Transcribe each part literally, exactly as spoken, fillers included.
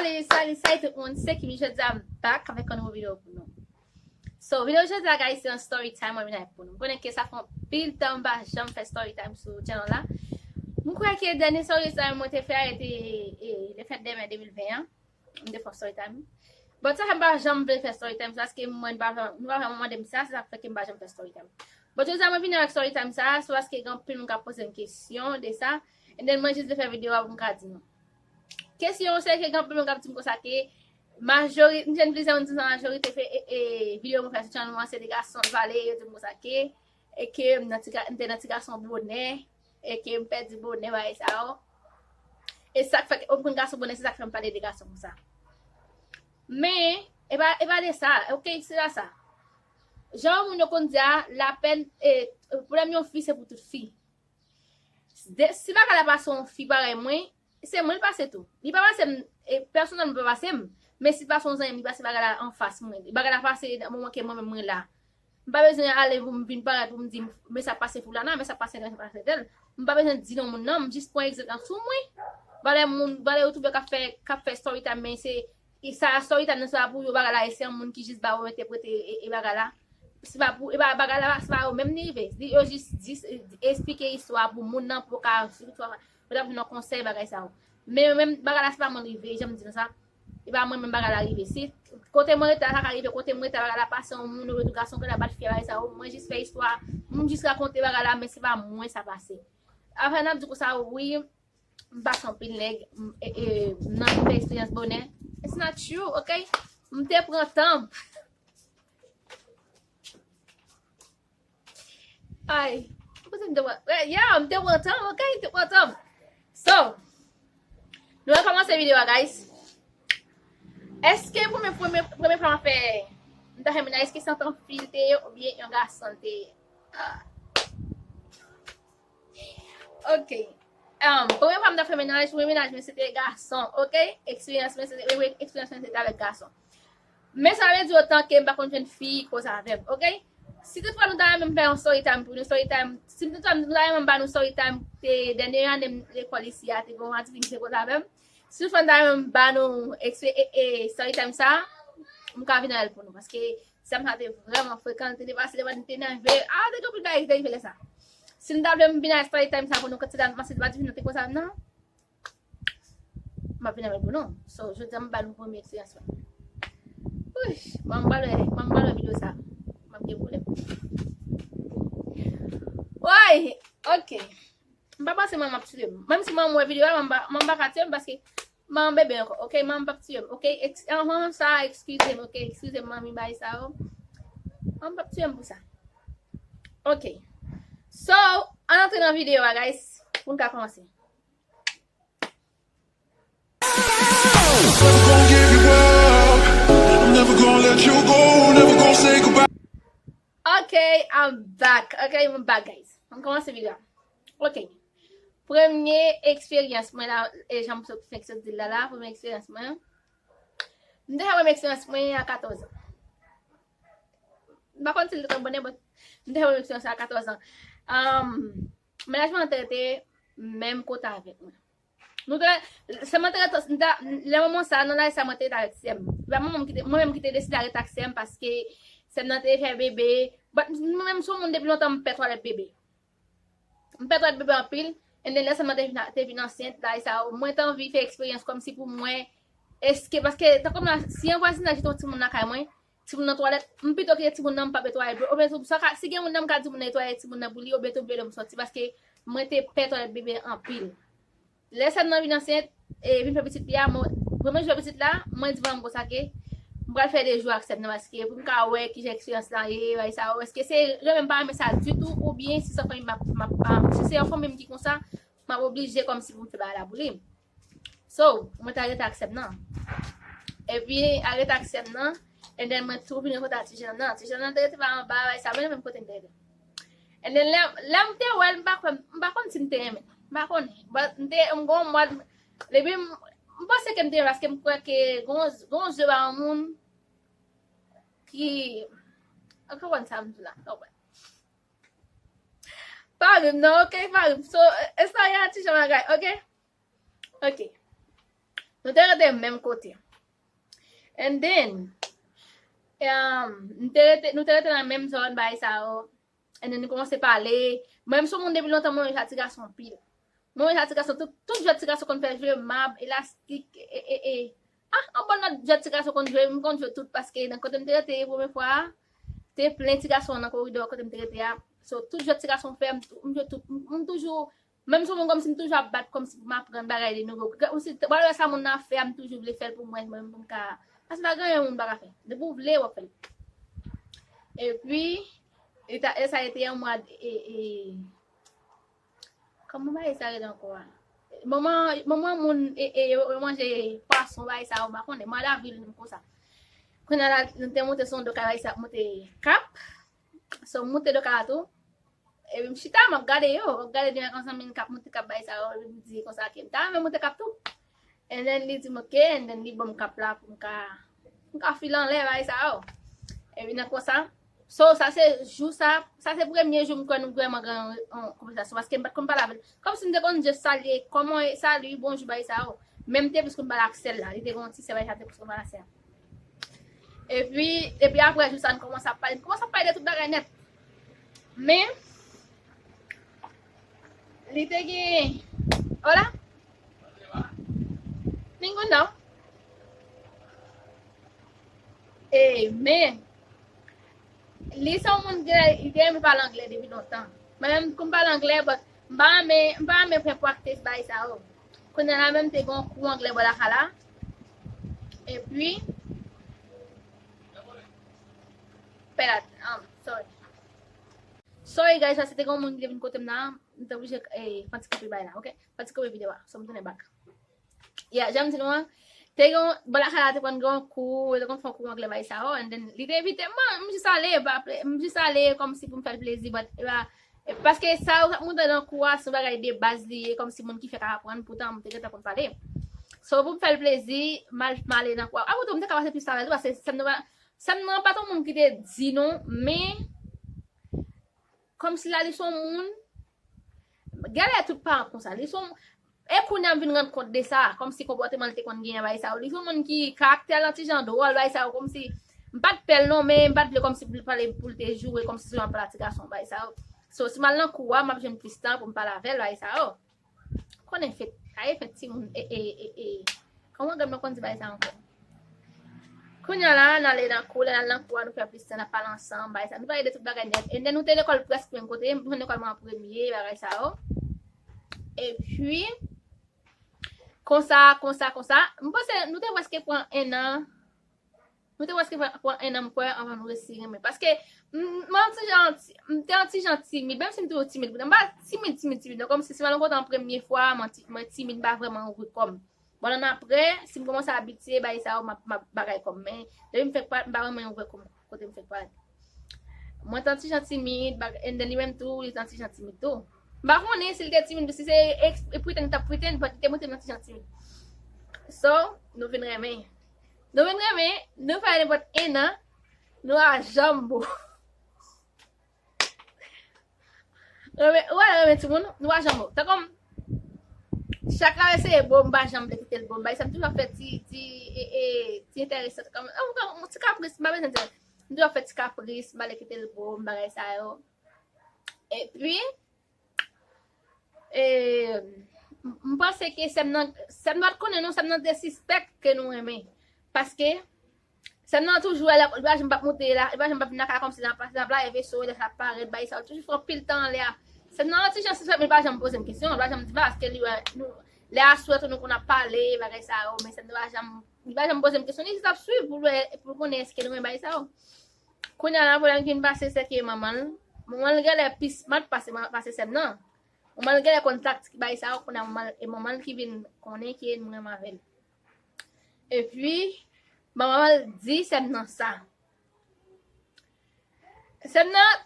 Salut, salut, salut tout moun, se Kimi, jodi a m back avèk yon nouvo videyo pou nou. So, videyo jodi a, guys, se yon story time mwen vin avèk pou nou. M konnen ke sa fè anpil tan m pa janm fè story time sou channel la. M kwè ke dènye story time mwen te fè a te e, le fèt de mè de mil ven an. M te fè yon story time. But sa fè m pa janm vle fè story time, se paske mwen pa, nou pa janm mande m sa, se sa k fè ke m pa janm fè story time. But jodi a mwen vini avèk story time sa, se paske gen anpil moun k ap poze m kesyon de sa, and then mwen jis vle fè videyo a pou m ka di nou. Kesyon se ke gen anpil moun k ap di m konsa ke majori, m jwenn plizyè moun di m sa, majorite fè e, e, videyo mwen fè sou channel mwen se de gason m pale, yo di m konsa ke, e ke m nan ti ga-, m te nan ti gason bonè, e ke m pèdi bonè bagay sa yo. E sa k fè ke m konn gason bonè, se sa k fè m pale de gason konsa. Men, e pa, e pa de sa, ok, se pa sa. Jan moun yo konn di a, lapèn, e, pwoblèm yon fi se pou tout fi. De, si bagay la pase yon fi parèy mwen, se mwen l pase tou. Li pa pase m, e, pèsonèlman li pa pase m, men si l pase yon zanmi m, li pase bagay la anfas mwen. Bagay la pase nan moman ke mwen menm mwen la. M pa bezwen ale pou m vin parèt pou m di, men sa pase Foulana, men sa pase tèl, sa pase tèl. M pa bezwen di non moun nan, m jis pran egzanp lan sou mwen. Valè moun, valè youtubè k ap fè, k ap fè story time, men se, e sa story time nan se pa pou yo bagay la, e se yon moun ki jis ba yo entèprete e, e bagay la. Se pa pou, e pa bagay la, se pa yo menm li rive. Li, yo jis, jis esplike istwa pou moun nan, pou yo ka, pou yo ta vin nan konsèy bagay sa yo. Men yo menm, bagay la, se pa mwen li rive, jan m di nou sa. E pa mwen menm bagay la rive. Si kote mwen rete a, sa ka rive kote mwen rete a, bagay la pase yon moun, oubyen tou gason ki la bat fi a, bagay sa yo. Mwen jis fè istwa, m jis rakonte bagay la, men se pa mwen sa pase. Afè n ap di konsa, wi, m pase anpil nèg, m, e, e, m nan fè eksperyans bonè. It's not true, ok? M te pran tan m. Ay, m panse m te pran, yeah, m te pran tan m, ok, m te pran tan m. So, nou al kòmanse videyo a, guys. Èske premye, premye, premye fwa m fè, m ta fè mennaj, èske se antank fi l te ye oubyen yon gason l te ye? Ah. Ok. Um, premye fwa m ta fè mennaj, premye mennaj mwen se te gason, ok? Eksperyans mwen se te, eksperyans mwen se te avèk gason. Men sa vle di otan ke m pa konn jwenn fi koze avè m, ok? Si toutfwa nou ta renmen m fè yon story time pou nou, story time, si toutfwa nou ta renmen m ba nou story time, te dènye ane m lekòl isi a, te gen yon atis ki te koze avè m. Si toutfwa nou ta renmen m ba nou ekspe-, e, e, story time sa, m ka vin avè l pou nou, paske sè m sa te vrèman frekan, li te depase devan, li te nève, ah, te gen anpil bagay ki te rive lè sa. Si nou ta vle m vin avè story time sa pou nou, kantite anmasi te pa di vin nan te koze avè m nan. M ap vin avè l pou nou. So, jodi a m ba nou premye eksperyans mwen. Wouch, mwen m pral wè, mwen m pral wè videyo sa. M ap gen pwoblèm. Woy, ok. M pa panse manman ap tiye m. Menm si manman wè videyo a, manman pa, manman pa ka tiye m paske manman bebe ankò. Ok, manman p ap tiye m. Ok, eks-, anhan, sa, eskize m. Ok, eskize m, manmi, bay sa yo. Manman p ap tiye m pou sa. Ok. So, ann antre nan videyo a, guys, pou n ka kòmanse. Never gonna give you up. I'm never gonna let you go. Never gonna say goodbye. Ok, I'm back. Ok, I'm back, guys. Ann kòmanse videyo a. Ok. Premye eksperyans mwen la, e jan m sot fèk sot di l la la, premye eksperyans mwen. M te fè premye eksperyans mwen a katòz an. M pa konn si l te tonbe bonè, but m te fè premye eksperyans a katòz an. Um, mennaj mwen an te rete menm kote avèk mwen. Nou te, sè m nan te rete, m ta, lè moman sa, nan laj sa, mwen te rete avèk sè m. Se pa mwen menm ki te, mwen menm ki te deside rete ak sè m paske sè m nan te fè bebe. But mwen menm, se yon moun depi lontan m pè twalèt bebe. M pè twalèt bebe anpil, and then lè sè m nan te vin, te vin ansent, laj sa, mwen te anvi fè eksperyans kòmsi pou mwen, èske, paske, tankou m la, si yon vwazinaj jete yon timoun lakay mwen, timoun nan twalèt, m pito kite timoun nan, m pa netwaye dlo, oubyen tou, sa ka, si gen moun nan, m ka di moun nan netwaye timoun nan pou li, oubyen tou, m vle m soti, paske mwen te pè twalèt bebe anpil. Lè sè m nan vin ansent, e vin fè pitit li a, mwen, premye jou pitit la, mwen di manman m konsa ke m pral fè de jou ak sè m nan, paske pou m ka wè kijan eksperyans lan ye, bagay sa yo, èske se renmen m pa renmen sa ditou, oubyen si se fanmi m ap, m ap, si se yon fanmi m ki konsa, m ap oblije kòmsi pou m fè bagay la pou li. So, mwen ta rete ak sè m nan. Epi, a rete ak sè m nan, and then mwen tou vin rankontre ak ti jèn nan. Ti jèn nan te rete pa anba, bagay sa, men menm kote m te rete. And then, lè, lè m te wè l, m pa kwè, m pa konn si m te renmen. M pa konnen. But m te, m gon mòd, depi m, m panse ke m te renmen, paske m kwè ke gon, gon zye ba yon moun ki, an konprann sa m di la, an konprann. Pa ri m non, ok, pa ri m. So, e, e sa y a ti jan bagay, ok? Ok. Nou te rete menm kote. And then, um, nou te rete, nou te rete nan menm zòn, bagay sa yo. And then nou kòmanse pale. Mwen menm se yon moun depi lontan, mwen renmen jwèt ti gason anpil. Mwen renmen jwèt ti gason, tout, tout jwèt ti gason konn fè jwe, mab, elastik, e, e, e. Ah, yon bon lòt jwèt ti gason konn jwe, m konn jwe tout paske nan kote m te rete premye fwa a, te plen ti gason nan koridò kote m te rete a. So, tout jwèt ti gason fè, m tou-, m jwe tout, m, m toujou, menm si yon moun kòmsi m toujou ap bat kòmsi pou m aprann bagay de nouvo. Kòmsi, w al wè sa moun nan ap fè a, m toujou vle fè l pou mwen, mwen, pou m ka, paske pa gen anyen moun pa ka fè. Depi w vle, w ap fè l. Epi, e ta, e sa te yon mwa, e, e, kòman bagay sa rele ankò a? Manman, manman moun, e, e, yo, yo manje pwason, bagay sa yo, m pa konnen. Mwa davril, menm konsa. Kounye a la, nou te monte sou yon do kay, bagay sa, monte kap. So, m monte do kay la tou. Epi m chita, m ap gade yo, m ap gade demen konsa, moun k ap monte kap, bagay sa yo, epi m di konsa ke m ta renmen monte kap tou. And then li di m, "Ok," and then li ban m kap la pou m ka, pou m ka file anlè, bagay sa yo. Epi nan konsa, so, sa se jou sa, sa se premye jou m kwè nou vrèman gen yon, yon konvèsasyon, paske m pa t konn pale avè l. Kòmsi m te konn just salye, "Kòman, salut, bonjou," bagay sa yo. Men m te plis konn pale ak sè l la, li te gen yon ti sè, bagay sa, m te plis konn pale ak sè l. Epi, epi apre jou sa, n kòmanse ap pale, n kòmanse ap pale de tout bagay nèt. Men, li te gen, hola? Ninguno. E, men, li se yon moun ki, li te renmen pale anglè depi lontan. Mwen menm, kou m pale anglè, but m pa renmen, m pa renmen pran practice bagay sa yo. Kounye a la menm te gen yon kou anglè bò lakay la. Epi, pè la, um, sorry. Sorry guys, paske te gen yon moun ki te vin kote m nan, m te oblije, eh, fè ti kanpe bay la, ok? Fè ti kanpe videyo a, so m tounen back. Yeah, jan m di nou an, te gen yon, bò lakay la te konn gen yon kou, yo te konn fè yon kou anglè bagay sa yo, and then li te envite m, m jis ale, pa ple-, m jis ale kòmsi pou m fè l plezi, but, eh, E paske sa yo k ap monte nan kou a, se yon bagay de baz li ye, kòmsi moun ki fèk ap aprann, poutan m te gentan konn pale. So, pou m fè l plezi, m al, m ale nan kou a. Apre tou, m te ka pase plis avè l tou, paske sè m nan pa, sè m nan pa t yon moun ki te di non, men kòmsi la, li se yon moun, genlè tout paran konsa, li se yon, e kounye a m vin rann kont de sa, kòmsi konpòteman l te konn genyen, bagay sa yo. Li se yon moun ki karaktè l yon ti jan dwòl, bagay sa yo, kòmsi, m pa t pè l non, men m pa t vle kòmsi pou l pale, pou l te joure, kòmsi se yon pala ti gason, bagay sa yo. So, si m al nan kou a, m ap jwenn plis tan pou m pale avè l, bagay sa yo. Konnen fèt, sa e fèt timoun, e, e, e, e. Kòman granm nan konn di bagay sa ankò? Kounye a la, n ale nan kou, lè n al nan kou a, nou fè plis tan, n ap pale ansanm, bagay sa. Nou pale de tout bagay nèt. And then nou te lekòl prèske menm kote, m jwenn lekòl mwen an premye, bagay sa yo. Epi, konsa, konsa, konsa. M panse nou te prèske pran en an. Nou te prèske pran, pran en an, m kwè, anvan nou resi renmen. Paske, m, mwen yon ti jan, m te yon ti jan timid, menm si m toujou timid. M pa timid, timid, timid. Non, kòmsi si m al yon kote an premye fwa, mwen ti-, mwen timid, m pa vrèman ouvri kò m. Bon, annapre, si m kòmanse abitye bagay sa yo, m ap, m ap bagay kò m. Men, depi m fèk parèt, m pa renmen ouvè kò m, kote m fèk parèt. Mwen te yon ti jan timid, bag-, and then li menm tou, li te yon ti jan timid tou. M pa konnen si l te timid, si se eks-, e pretend li t ap pretend, but li te montre m yon ti jan timid. So, nou vin renmen. Nou vin renmen, nou fè nenpòt en an, nou a janm bon. Renmen, ou wè renmen timoun, nou pa janm bon. Tankou m, chak la eseye bon, m pa janm vle kite l bon. Bagay sa m toujou ap fè ti, ti, e, e, ti enteresan. Tankou m, yon ti kapris, m pa bezwen di. M toujou ap fè ti kapris, m pa vle kite l bon, bagay sa yo. Epi, e, m, m panse ke sè m nan, sè m nan pa t konnen non, sè m nan te sispèk ke nou renmen. Paske, Sè m nan toujou, li pa janm p ap monte la, li pa janm p ap vin lakay la kòmsi l ap, l ap lave veso, lè sa ap parèt, bagay sa yo, toujou fè anpil tan anlè a. Sè m nan yon ti jan sispèk, men li pa janm poze m kesyon, li pa janm di m, paske li wè, nou, lè aswè tou nou konn ap pale, bagay sa yo, men sè m nan pa janm, li pa janm poze m kesyon, li jis ap swiv pou l wè, pou l konnen èske nou renmen bagay sa yo. Kounye a la, pwoblèm ki vin pase, se ke manman l, manman l genlè pi smart pase, pase sè m nan. Manman l genlè konn taktik bagay sa yo, kounye a manman l, e manman l ki vin konnen ke nou renmen avè l. Epi, manman l di sè m nan sa. Sè m nan,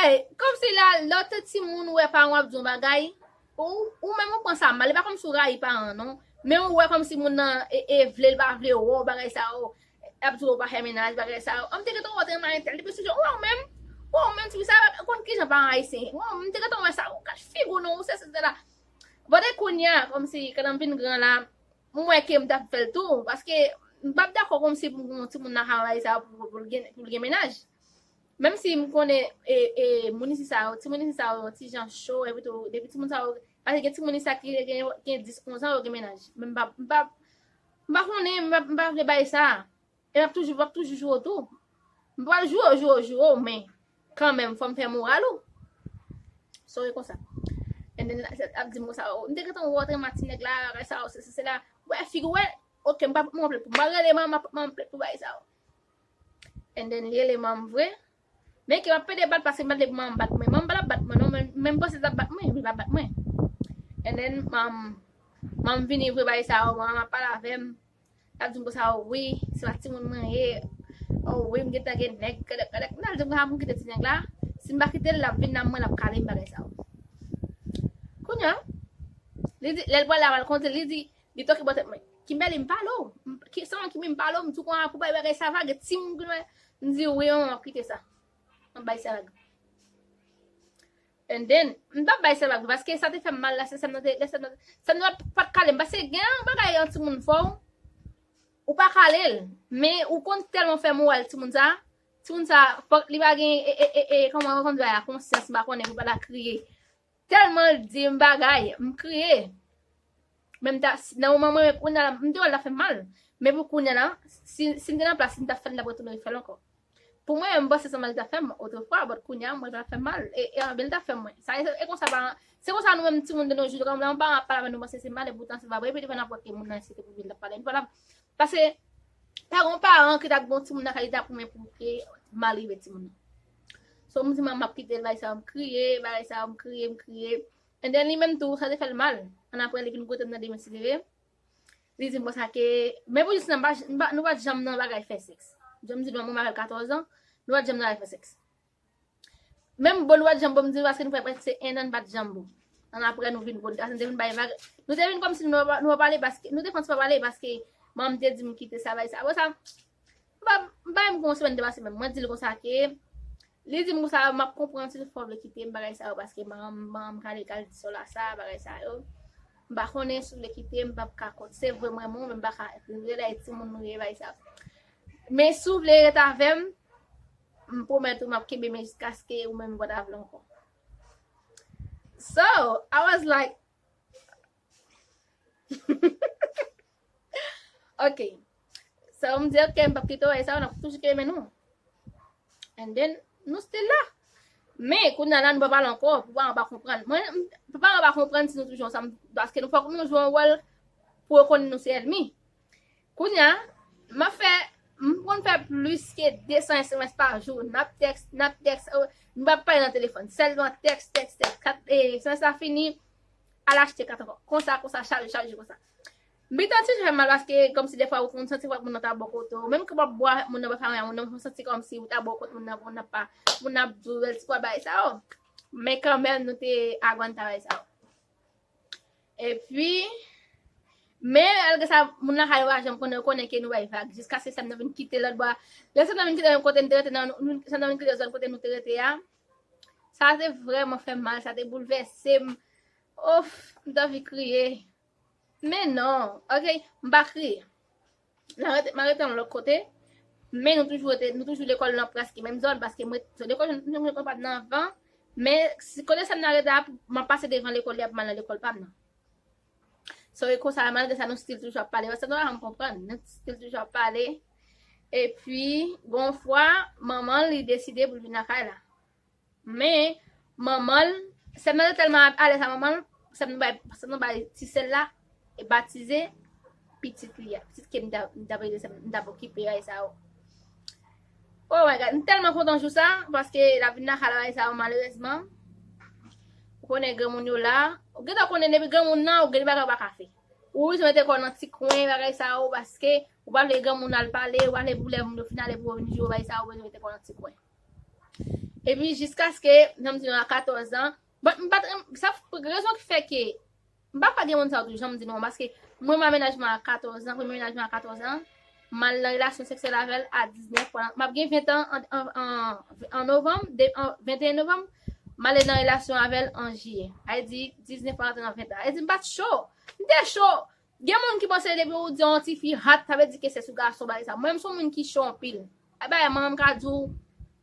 ey, kòmsi la, lè w te timoun, ou wè paran w ap di yon bagay, ou, ou menm ou pran sa mal. E pa kòmsi w rayi paran an, non. Men ou wè kòmsi moun nan, e, e vle l pa vle w, bagay sa yo. Ap di w pa fè mennaj, bagay sa yo. An, m te gentan wè w te renmen entèl. Depi sou, ou wè w menm, ou wè w menm, ti fi sa, ou konn kijan paran ayisyen ye. Ou wè w menm, m te gentan wè sa, ou gad figi w non, ou sesi, sela. Bon, e kounye a, kòmsi, kandan m vin gran la, m wè ke m t ap fè l tou, paske m p ap dakò kòmsi pou m gen yon timoun nan kay sa pou, pou l gen, pou l gen mennaj. Menm si m konnen e, e, moun isi sa yo, timoun isi sa yo, ti jan cho, epi tou, depi timoun sa yo, paske gen timoun isi sa ki gen, gen dis, onz an, yo gen mennaj. Men m pa, m pa, m pa konnen, m pa, m pa vle bay sa. E m ap toujou, m ap toujou jwe w tou. M pral jwe w, jwe w, jwe w, men kanmenm, fò m fè moral ou. So, e konsa. And then, ap di m konsa, oh, m te gentan wè w te renmen ti nèg la, bagay sa, oh, se, se, se la. Wè, figi w, wè, ok, m pa, m pa, m pa rele manman, m pa, m pa, m pa, bagay sa, oh. And then, li rele manman vre. Men ke m ap pede bat paske m pa t vle pou manman bat mwen. Manman pa t ap bat mwen non, men, men m panse l t ap bat mwen, li pa bat mwen. And then, manman, manman vini vre bagay sa yo, manman ap pale avè m. L ap di m konsa, oh wi, se pa timoun mwen ye. Oh wi, m gentan gen nèg, kadèk, kadèk. M al di m konsa pou m kite ti nèg la. Si m pa kite l, l ap vin nan mwen, l ap kale m bagay sa yo. Kounye a, li di, lè l pral la, l konte, li di, li toke bò tèt mwen. Kimberly, m pale w. M, ki, se mwen ki m pale w, m tou konn pou bay bagay sa vag, timoun ki mwen. M di, wi, manman, m ap kite sa. M ap bay sa vag. And then, m t ap bay sèl vag, paske sa te fè m mal la, se sèm nan te, lè sèm nan, sèm nan pa t kale m, paske gen yon bagay yon timoun fè w, ou pa kale l, men ou konn tèlman fè moral timoun sa, timoun sa, fòk li pa gen, e, e, e, e, kòman yo konn di a, konsyans, m pa konnen, pou pa ta kriye. Tèlman l di m bagay, m kriye. Men m ta, nan moman mwen, men kounye a la, m te wè l ta fè m mal. Men pou kounye a la, si, si m te nan plas li, m ta fè l, m ta retounen fè l ankò. Pou mwen, m panse sa mal li ta fè m otrefwa, but kounye a, mwen pa fè mal. E, e anben li ta fè mwen. Sa, e, e konsa, paran, se konsa nou menm timoun de nos jours, kòm yon paran ap pale avè nou, panse se mal, e poutan se pa vre, epi devan n ap wè ke moun nan se te pou vin l t ap pale. Nou pa la, paske, pa gen yon paran ki t ap gen yon timoun nan kay li t ap renmen pou ke mal rive timoun nan. So, m di, manman, m ap kite l, bagay sa, m kriye, bagay sa, m kriye, m kriye. And then, li menm tou, sa te fè l mal. Annapre, li vin kote m nan demen, si te vre. Li di m konsa ke, men pou jis nan, m pa, m pa, nou pa t janm nan bagay fè sèks. Jan m di nou, mwen avè l katòz an, nou pa t janm nan bagay fè sèks. Menm bon, nou pa t janm bon, m di nou, paske nou fè prèske en an, n pa t janm bon. Annapre, nou vin bon. Nou te vin bay vag. Nou te vin kòmsi nou pa, nou pa pale, paske, nou te fè anti pa pale, paske manman m te di m kite sa, bay sa. Apre sa, m pa, m pa menm gen yon semèn de pase menm. Mwen di l konsa ke, li di m konsa, m ap konprann si fò w vle kite m, bagay sa yo, paske manman m, manman m kale, kale di sòl a sa, bagay sa yo. M pa konnen si w vle kite m, m p ap ka kont. Se vre, mwen, mwen, men m pa ka, lè timoun nou ye, bagay sa yo. Men si w vle ret avè m, m pwomèt ou, m ap kenbe men jiskaske ou menm ou pa ta vle ankò. So, I was like, ok. So, m di, ok, m p ap kite w, e sa, n ap toujou kenbe men nou. And then, nou still la. Men, kounye a la, nou pa pale ankò, pou paran pa konprann. Mwen, m, pou paran pa konprann si nou toujou ansanm, paske nou fòk nou jwe yon wòl pou yo konnen nou se ènmi. Kounye a, m ap fè, m konn fè plis ke de san S M S pa jou. N ap tèks, n ap tèks, oh, nou pa pale nan telefòn. Sèlman tèks, tèks, tèks. Kat, e, S M S la fini, al achte kat ankò. Konsa, konsa, chaje, chaje, konsa. M pito ti fè mal paske, kòmsi defwa ou konn santi fòk moun nan ta bò kote w. Menm ke w ap bwè avèk moun nan, bwè fami a moun nan, ou santi kòmsi ou ta bò kote moun nan, moun nan pa, moun nan ap di w bèl ti pwa bagay sa yo. Men kanmenm, nou te agwanta bagay sa yo. Epi, men malgre sa, moun lakay yo pa janm konnen, yo konnen ke nou bay vag. Jiskaske sèm nan vin kite lòt bò a. Lè sèm nan vin kite kote nou te rete, nan, nou, sèm nan vin kite zòn kote nou te rete a. Sa te vrèman fè m mal, sa te boulvèse m. Of, m t anvi kriye. Men non, ok, m pa kriye. M arete, m arete yon lòt kote. Men nou toujou rete, nou toujou lekòl nan prèske menm zòn, paske mwen, lekòl, lekòl pa m nan anvan. Men si kote sèm nan rete a, m ap pase devan lekòl li a pou m al nan lekòl pa m nan. So, e konsa, malgre sa, nou still toujou ap pale. Paske nou pa janm konprann, nou still toujou ap pale. Epi, gon fwa, manman li deside pou l vin lakay la. Men, manman l, sè m nan te tèlman alèz a manman l, sè m nan bay, sè m nan bay ti sè l la, e batize pitit li a. Pitit ke m ta, m ta batize, sè m, m ta okipe a, e sa yo. Oh my God, m tèlman kontan jou sa, paske l ap vin lakay la, e sa yo, malerezman. Ou konnen granmoun yo la. Ou gentan konnen depi granmoun nan, ou gen bagay ou pa ka fè. Ou bezwen mete kò w nan ti kwen, bagay sa yo, paske ou pa vle granmoun al pale, ou pa vle pou lè moun yo fin ale pou yo vin jwe, bagay sa yo, ou bezwen mete kò w nan ti kwen. Epi jiskaske, jan m di nou a katòz an, but m pa t renm-, sa f-, rezon ki fè ke, m pa kwè gen moun sa yo tou, jan m di nou an, paske mwen, m a mennaj mwen a katòz an, premye mennaj mwen a katòz an, m al nan relasyon seksyèl avè l a diznèf an, m ap gen ven an, an, an, an, an novanm, de, an venteyen novanm, m ale nan relasyon avè l an jiyè. Sa vle di, diznèf an rantre nan ven an. Sa vle di, m pa t cho, m te cho, Gen moun ki panse depi ou di yon tifi hot, sa vle di ke se sou gason bagay sa. Mwen, m se yon moun ki cho anpil. Ay bagay, manman m ka di w,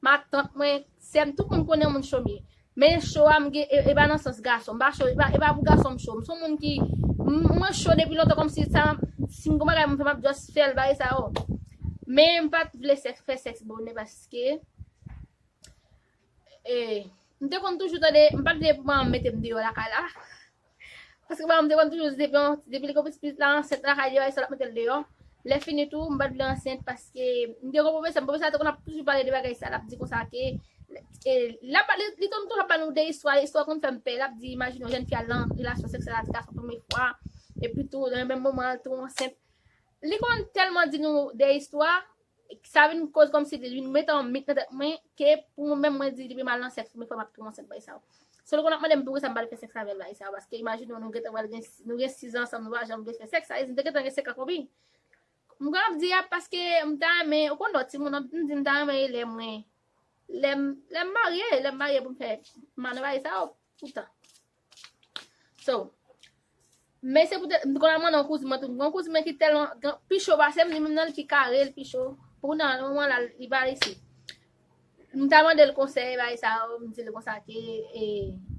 matant mwen, sè m, tout moun konnen moun cho m ye. Men cho a, m gen, e, e pa nan sans gason. M pa cho, e pa, e pa pou gason m cho. M se yon moun ki, m, mwen cho depi lontan, kòmsi sa, si m gon bagay m fè, m ap just fè l, bagay sa yo. Men m pa t vle sèks, fè sèks bonè paske, e, m te konn toujou tande, m pa t vle pou manman m mete m deyò lakay la. Paske manman m te konn toujou di depi, depi li konn pitit la ansent lakay li, bagay sa l ap mete l deyò. Lè fini tou, m pa t vle ansent paske m te gon pwofesè, pwofesè a te konn ap toujou pale de bagay sa, l ap di konsa ke, e, l ap, li, li konn toujou ap ba nou de istwa, istwa konn fè m pè, l ap di, imajine yon jèn fi al nan relasyon seksyèl avèk gason premye fwa, epi tou, nan menm moman, l tou ansent. Li konn tèlman di nou de istwa, sa vin koz kòmsi li vin mete yon mit nan tèt mwen, ke pou mwen menm mwen di depi m al nan sèks, premye fwa m ap tou ansent, bagay sa yo. So, li konn ap mande m poukisa m pa t fè sèks avè l, bagay sa yo, paske imajine w, nou gentan pral gen, nou gen sis an ansanm, nou pa janm vle fè sèks, sa vle di m te gentan gen senk an konbyen. M konn ap di a paske m ta renmen, ou konn lòt timoun, m di m ta renmen lè mwen, lè m, lè m marye, lè m marye pou m fè mann bagay sa yo, poutan. So, men se poutèt, m konn al mande yon kouzin mwen tou. Yon kouzin mwen ki tèlman gran, pi cho pase m, li menm nan li pi kare, li pi cho. Pou nan moman la, li pa resi. M ta mande l konsèy, bagay sa yo, m di l konsa ke, e,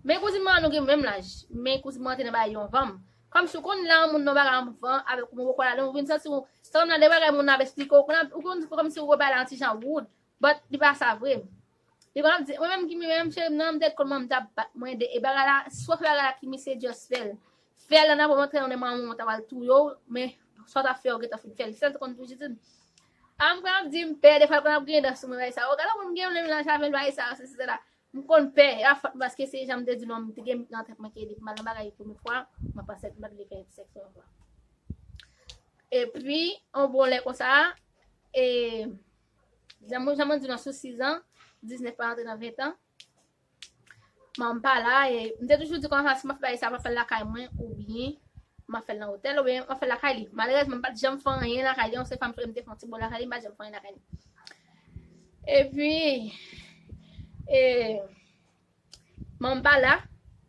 men kouzin mwen an nou gen menm laj. Men kouzin mwen an te nan bagay yo anvan m. Kòmsi w konn lè yon moun nan bagay anvan avèk ou, men w poko al, ou vin santi w, se kòm nan de bagay moun nan ap esplike w, ou konn, ou konn kòmsi w pale an ti jan wood. But li pa sa vre. Li konn ap di, mwen menm ki, mwen menm cheri m nan, m te konn manman m t ap bat mwen de, e bagay la, si w fè bagay la ki misye just fè l. Fè l ann apre w antre nan men manman w, ta pral touye w, men sa w t ap fè yo gentan fin fè l. Se sa l te konn toujou di m. A, m konn ap di m pè, defwa l konn ap griyen dan sou mwen, bagay sa yo. Gade moun m gen menm laj avè l, bagay sa yo, sesi sela. M konn pè, e a fòt paske se jan m te di nou an, m te gen mit nan tèt mwen ke depi m al nan bagay premye fwa, m ap ansent, m pa t vle fè sèks ankò. Epi, yon bon lè konsa, e, jan mwen, jan mwen di nou an, sou sis an, diznèf pa rantre nan ven an, manman m pa la, e, m te toujou di konsa, si m ap fè bagay sa, m ap fè l lakay mwen, oubyen m ap fè l nan otèl, oubyen m ap fè l lakay li. Malerezman, m pa t janm fè anyen lakay li, yon sèl fwa m te fè yon ti bò lakay li, m pa t janm fè anyen lakay li. Epi, e, manman m pa la,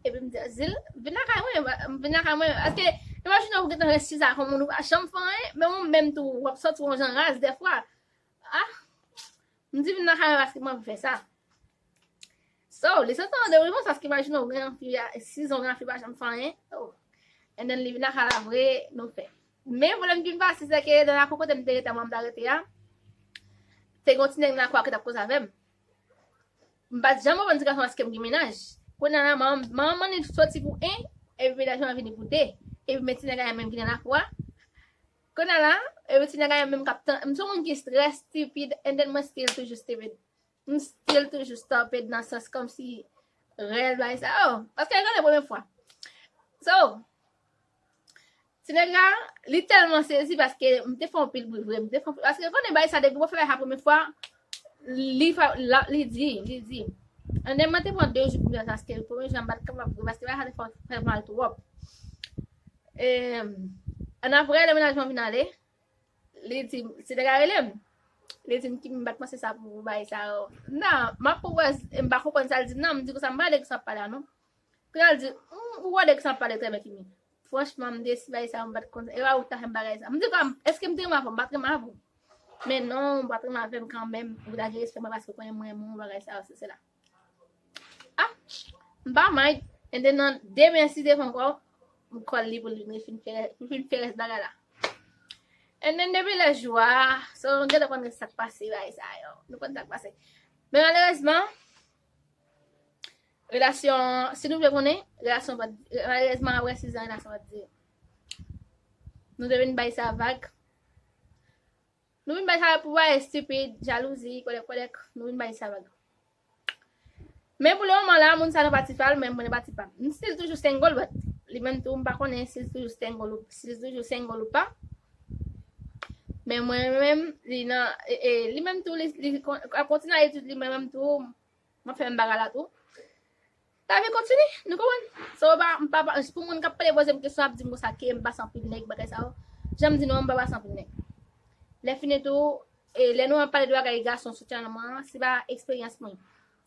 epi m di, Azil, vin lakay mwen, vin lakay mwen. Paske, imajine w gentan res sisa kon moun, ou pa janm fè anyen, men ou menm tou, w ap sòti yon jan raz dèfwa. Ah, m di vin lakay mwen paske mwen fè sa. So, li sòti an de revans paske imajine w gen yon fi, sis an, w gen yon fi pa janm fè anyen. Oh. And then li vin lakay la vre, nou fè. Men pwoblèm ki vin pase, se ke nan lakou kote m te rete a, mwen m ta rete a, te gen yon ti nèg nan lakou a ki t ap koze avè m. M pa t janm konprann ti gason paske m gen mennaj. Kounye a la, manman, manman li soti pou en, epi mennaj mwen vini pou de. Epi men ti nèg a menm ki nan lakou a. Kounye a la, epi ti nèg a menm k ap tan, m se yon moun ki trè stupid, and then mwen still toujou stupid. M still toujou stupid nan sans kòmsi rèl bagay sa yo. Paske l konnen premye fwa. So, ti nèg la, li tèlman sezi paske m te fè yon pil bri vre. M te fè yon pil, paske konnen bagay sa depi w fè bagay sa premye fwa, li fè, la, li di, li di. And then mwen te pran de jou pou m fè sa, paske premye jou a m pa t kapab vre, paske bagay sa te fè, fè mal twòp. E, ann apre, lè mennaj mwen vin ale, li di, ti nèg la rele m. Li di m ki m pa t panse sa pou bagay sa yo. Nan, m ap konprann, m pa konprann sa l di m nan, m di konsa m pa de ki sa ap pale a non. Kounye a l di, "Hmm, ou wè de ki sa ap pale trè byen, Kimi." Franchman, m desi bagay sa yo, m pa t konn, e pa ou ki ta fè m bagay sa. M di, "Èske m te renmen avè w?" M pa t renmen avè w. Men non, m pa t renmen avè m kanmenm. Ou ta gen respè mwen paske w konnen m renmen w, bagay sa yo, se sela. Ah, m pa mind. And then nan demen, si te fè ankò, m call li pou li vin fin fè, pou fin fè rès bagay la. And then depi lè jou a, so, nou gentan konn sa k pase, bagay sa yo. Nou konn sa k pase. Men malerezman, relasyon, si nou vle konnen, relasyon pa t, malerezman, apre sis an, relasyon pa t dire. Nou te vin bay sa vag. Nou vin bay sa vag pou bagay stupid, jalouzi, kòlèk, kòlèk, nou vin bay sa vag. Men pou le moman la, moun sa nan pati pa l, men mwen nan pati pa m. M still toujou single, but li menm tou, m pa konnen si l toujou single ou, si l toujou single ou pa. Men mwen menm, li nan, e, e, li menm tou, li, li kon-, ap kontinye etid li, mwen menm tou, m ap fè menm bagay la tou. Lavi kontinye, nou konprann? So, pa, m pa, pa, pou moun k ap pale poze m kesyon, ap di m konsa ke m pase anpil nèg, bagay sa yo. Jan m di nou an, m pa pase anpil nèg. Lè fini tou, e, lè nou ap pale de bagay gason, soutyen nan mwen an, se pa eksperyans mwen.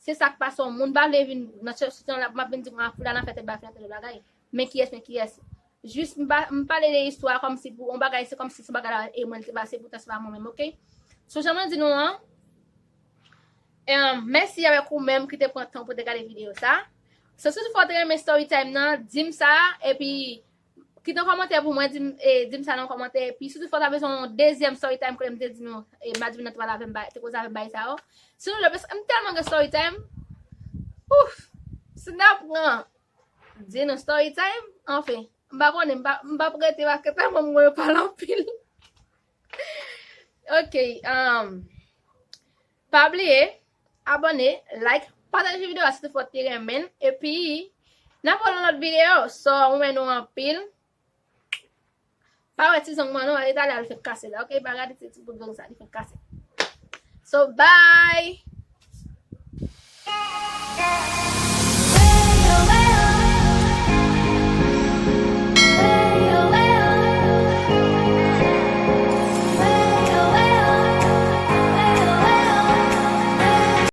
Se sa k pase yon moun pa vle vin nan soutyen la, m ap vin di m a foula nan fè tèl bagay, fè tèl bagay. Men kiyès, men kiyès. Jis m pa- m pale de istwa kòmsi pou yon bagay, se kòmsi se bagay la e mwen li te pase, poutan se pa mwen menm, oke? So, jan mwen di nou an, em, mèsi avèk ou menm ki te pran tan pou te gade videyo sa. So, si toutefois w te renmen story time nan, di m sa, epi kite yon kòmantè pou mwen, di m, e, di m sa nan yon kòmantè, epi si toutefois w ta bezwen yon dezyèm story time, kote m te di nou, e, madam nan te pale avè m, bay- te koze avè m bay sa yo. Si nou lè, paske m tèlman gen story time, ouf, si n ta pran di nou story time, anfen, m pa konnen, m pa, m p ap rete paske tèlman m wè yo pale anpil. Ok, um, pa bliye, abòne, like, pataje videyo a si toutefois w te renmen l. Epi, n ap wè nan lòt videyo. So, mwen renmen nou anpil. Pa wè ti zong mwen non, al etale al fè kase la, ok? Pa gade ti, ti bout zong sa, li fè kase. So, bye!